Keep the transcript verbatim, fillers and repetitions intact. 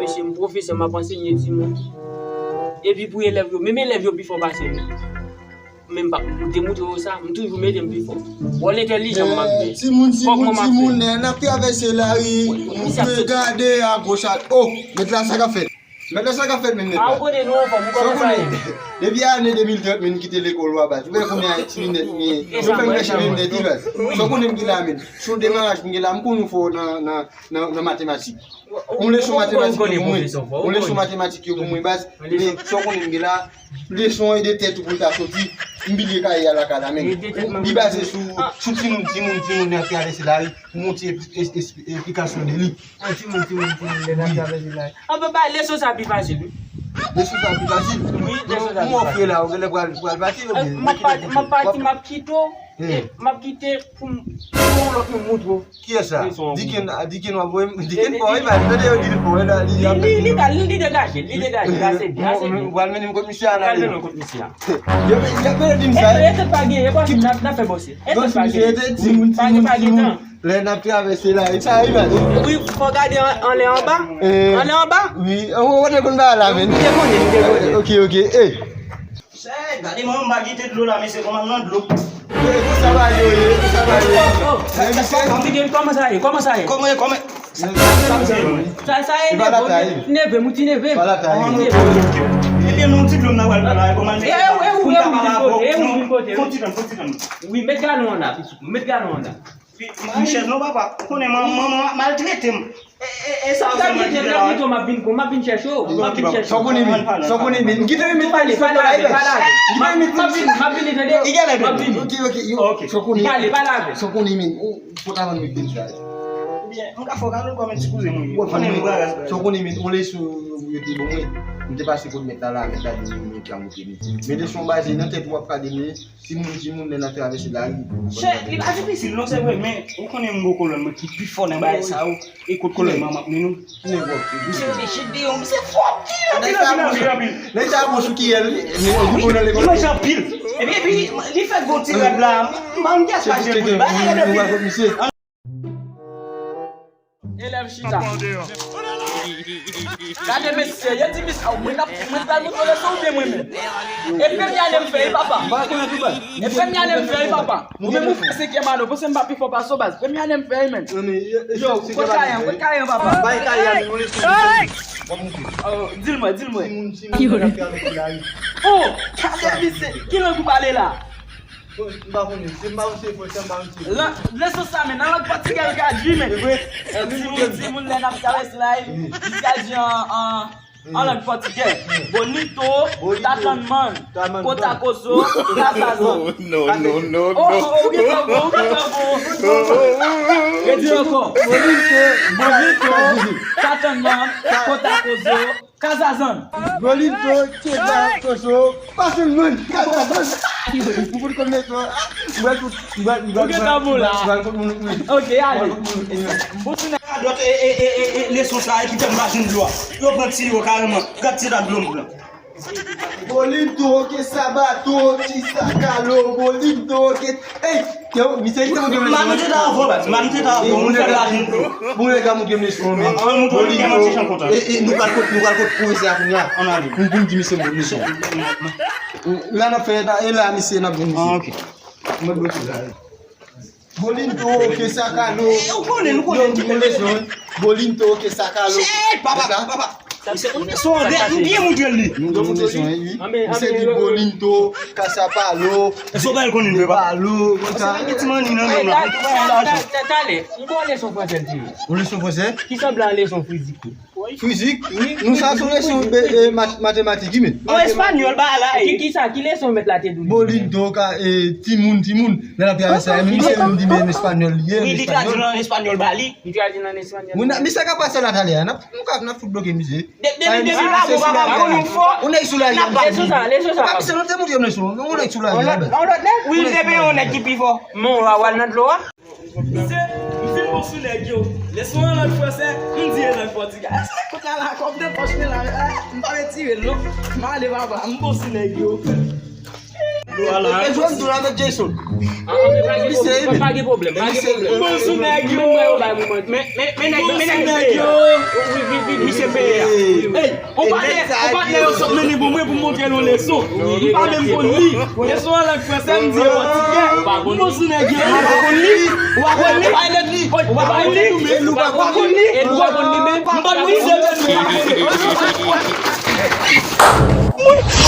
Mesye, m pwofesè, m ap ansenye timoun. Epi pou elèv yo, menm elèv yo pi fò pase m. Men m pa, m te montre yo sa, m toujou mete m pi fò. Wòl entèlijan m ap fè. Timoun, timoun, timoun, nèg, n ap travèse lari, nou dwe gade agoch, a, oh, mèt la, sa k ap fèt? Mèt la, sa k ap fèt menm, mèt la? A, ou konnen nou anfòm, ou kòmanse a ye. Depi ane de mil trant, men m kite lekòl, wa baz. Ou wè konbyen ti linèt m gen? Yo fè m chèche linèt, wi, baz. Sa w konnen m gen la, men. Sou demaraj m gen la, m konnen w fò nan, nan, nan, nan matematik. Yon leson matematik yo pou mwen. Yon leson matematik yo pou mwen, baz. Men sa w konnen m gen la, leson e de tèt ou pou l ta soti. M bliye kaye a lakay la, men. Li baze sou, sou timoun, timoun, timoun nan travèse lari. Pou m ti es-, es-, esplikasyon de li. An timoun, timoun, timoun, lè n ap travèse lari. An papa, leson sa pi fasil, wi. Leson sa pi fasil? Wi, leson sa pi fasil. Mwen ofri la, ou genlè pral, pral pati, oubyen? M ap pati, m ap pati, m ap kite w. M ap kite pou m, pou yon lòt moun montre w. Kiyès sa? Diken, Diken w ap voye m? Diken fò, wi, baz. Tande yo di l fò, wi, la, li, li, li, li degaje, li degaje, ase byen, ase byen. Ou pral mennen m kot misye a, n ale. Pral mennen w kot misye a. Yo, y ap vin di m sa. E, e, tèt pa gen, e pa fin, n ap, n ap fè bòse. E tèt pa gen. Timoun, timoun, timoun. Lè n ap travèse la, e sa rive. Wi, fò gade an, anlè anba. Anlè anba. Wi, ou, ou te konn ba la, men. Li te konnen, li te konnen. Ok, ok, e. Chè, gade mwen, m pa kite dlo la, mesye, kòman m nan dlo. E, konsa bagay yo ye, konsa bagay yo ye. Kòman sa ye, kòman sa ye? Kòman, kòman? Sa, sa e neve, neve, mouti neve. Ebyen, nou ti dlo m nan pral pale avè w, kòman l mete. E, e, e, ou vin kote, e, ou vin kote, wi. Fon ti tann, fon ti tann. Wi, met galon an la, pitit, met galon an la. Wi, m chèz non, papa. Ou konnen manman, manman maltrete m. E, e, e sa ou fè mwen kite la, wi. M ap vin, m ap vin chèche w, m ap vin chèche w. Sa w konnen, men, sa w konnen, men. M kite w, men, pale, pale avè, pale avè. M ap vin, m ap vin, tande. M ap vin. Ok, ok, yo, sa w konnen. Pale, pale avè. Sa w konnen, men. Ou, ou ta vann mwen vin sa. Ebyen, m ka fè w kado kòm ti kouzen mwen ye. Ou konnen m bra ras bra. Sa w konnen, men, yon leson yo te ban mwen. M te pase kot mèt la la, mèt la di m, mèt la montre m. Men leson baze nan tèt ou ap gade, men, timoun, timoun, lè n ap travèse lari. Chè, li pa difisil, non, se vre, men, ou konnen m gwo kolòn, mwen ki pi fò nan bagay sa yo. E kot kolòn mwen, m ap mennen w. Misye te chit deyò, misye fò anpil, anpil, anpil, anpil, anpil. Nèg sa bon sou kiyè l, li, li, li bon nan lekòl. Li manje anpil. Epi, epi, li fè gwo ti rad la. M pa konn kiyès pa jwenn pou li. Ba, gade, gade. Elèv chita. Gade mesye, yo di misye, mwen ap, mwen pral montre w leson oubyen mwen menm? E premye ane m fè, wi papa. E premye ane m fè, wi papa. Ou menm ou fè senkyèm ane, ou panse m pa pi fò pase w baz? Premye ane m fè, wi menn. Yo, kot kaye an, kot kaye an papa? Bay kaye a, men, mwen leson. Oh, di l mwen, di l mwen. Oh, gade misye, ki lang ou pale la? M pa konnen, se m pa konnen se fransè, m pa konnen se. Leson sa, men, nan lang pòtigè, l ka di, men. Se vre? Timoun, timoun, lè n ap travèse la, li ka di an, an, an lang pòtigè. Bonito, tatanman, kotakozo, kazazan. No, no, no, no. Oh, oh, ou gen tan bon, ou gen tan bon. Redi ankò. Bonito, bonito, tatanman, kotakozo, kazazan. Golinto, Keba, Koso, pase mwen, kazazan. Ou fout konn leson an. Mwen fout, mwen, mwen, mwen, mwen fout moun, wi. Ok, ale. Radòt, e, e, e, e, e, leson sa, e ki fè m pa jwenn dlo a. Yo pran ti yo kareman. Gad ti ta dlo m pran. Bolinto, ke sabato, ti sakalo, bolinto, ke, ey, yo, misye ki te montre m leson. Madan te ta avò, baz. Madan te ta avò. Moun fè lajan tou. Bon, nèg la montre m leson, men. An, montre m, gen yon ti jan kontan. E, e, nou pral kot, nou pral kot pwofesè a kounye a. Ann ale. Pou, pou m di misye m leson. La n ap fè, e la misye n ap jwenn misye. Ah, ok. Mwen bloke la. Bolinto, ke sakalo. Eh, ou konnen, nou konnen. Yo, nou konnen. Bolinto, ke sakalo. Shit, papa, papa. Sa se yon leson, m byen montre l li. Nou te montre l, wi. Misye di Bolinto, Kasapalo, Esopa l konnen, papa. Palo, konsa. Ti manmi nan menm la. Talè, m ba w leson fransè l di. Yon leson fransè? Ki sanble a leson fizik tou. Fizik? Wi. Nou sa sou leson, e, e, mat-, matematik, wi, men. An espanyòl, ba la, e. Ki, ki sa? Ki leson mèt la te di w? Bolinto, ka, e, timoun, timoun. Lè l ap travèse, men misye menm di, men espanyòl li ye, wi, li tradui l an espanyòl ba li. Li tradui l an espanyòl. Moun, misye ka pase la talè a, n ap, nou ka, n ap fout bloke misye. De-, depi, depi pa bon, papa, pa bon, nou fò. Yon nèg sou lari a. Leson sa, leson sa. Papa, misye, nou te montre yon leson. Yon nèg sou lari a, bèl. Yon lòt nèg? Wi, l te peye yon nèg ki pi fò. Men w a al nan dlo a? Misye, m fin bon sou nèg yo. Leson an lang fransè, m di e lang pòtigè. Èske kounye a la, kòb nan pòch mwen la, ah, m pa retire l non. M ale papa, m bon sou nèg yo. Dlo a la. E jwenn dlo la avèk Jason. Ah, ah, men pa gen pwoblèm, pa gen pwoblèm, pa gen pwoblèm. M bon sou nèg yo. Men, men, men nèg, men nèg yo. Wi, wi, Misye peye a. Ey, on patnè, on patnè yo sot mennen pou mwen pou m montre l yon leson. M pa menm konn li. Leson an lang fransè, m di yo pòtigè. M konn sou nèg yo, m pa konn li. Ou pa konn li? Ou pa konn li? Ou pa konn li? Ou pa konn li? M pa konn li menm. M pa konn li.